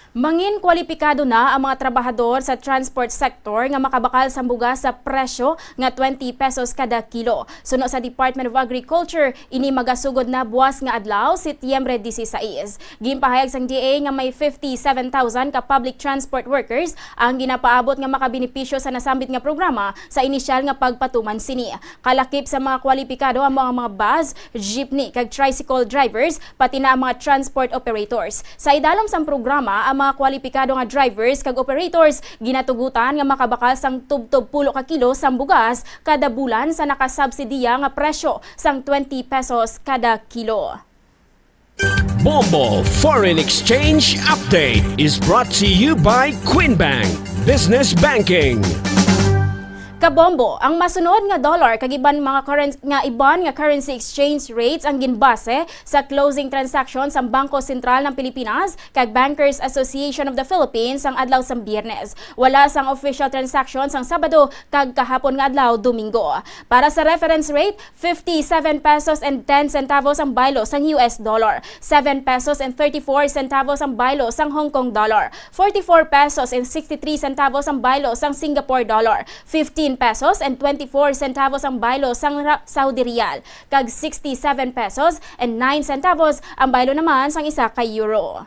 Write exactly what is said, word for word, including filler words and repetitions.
Mangin kwalipikado na ang mga trabahador sa transport sector nga makabakal sang bugas sa presyo nga twenty pesos kada kilo. Suno sa Department of Agriculture, ini magasugod na buwas nga adlaw, Setyembre dieciséis. Ginpahayag sang D A nga may fifty-seven thousand ka public transport workers ang ginapaabot nga makabenepisyo sa nasambit nga programa sa inisyal nga pagpatuman sini. Kalakip sa mga kwalipikado ang mga, mga bus, jeepney, kag tricycle drivers, pati na ang mga transport operators. Sa idalom sang programa, ang mga kwalipikado nga drivers kag operators ginatugutan nga makabakal sang tubtob pulo ka kilo sang bugas kada bulan sa nakasubsidiya nga presyo sang twenty pesos kada kilo. Bombo Foreign Exchange Update is brought to you by Queen Bank Business Banking. Kabombo, ang masunod nga dollar kag iban mga curren- nga iban nga currency exchange rates ang ginbase sa closing transaction sang Bangko Sentral ng Pilipinas kag Bankers Association of the Philippines ang adlaw sang Biyernes. Wala sang official transaction sang Sabado kag kahapon nga adlaw, Domingo. Para sa reference rate, fifty-seven pesos and ten centavos ang baylo sang U S dollar, seven pesos and thirty-four centavos ang baylo sang Hong Kong dollar, forty-four pesos and sixty-three centavos ang baylo sang Singapore dollar, fifteen pesos and twenty-four centavos ang baylo sang ra- Saudi riyal, kag sixty-seven pesos and nine centavos ang baylo naman sang isa ka euro.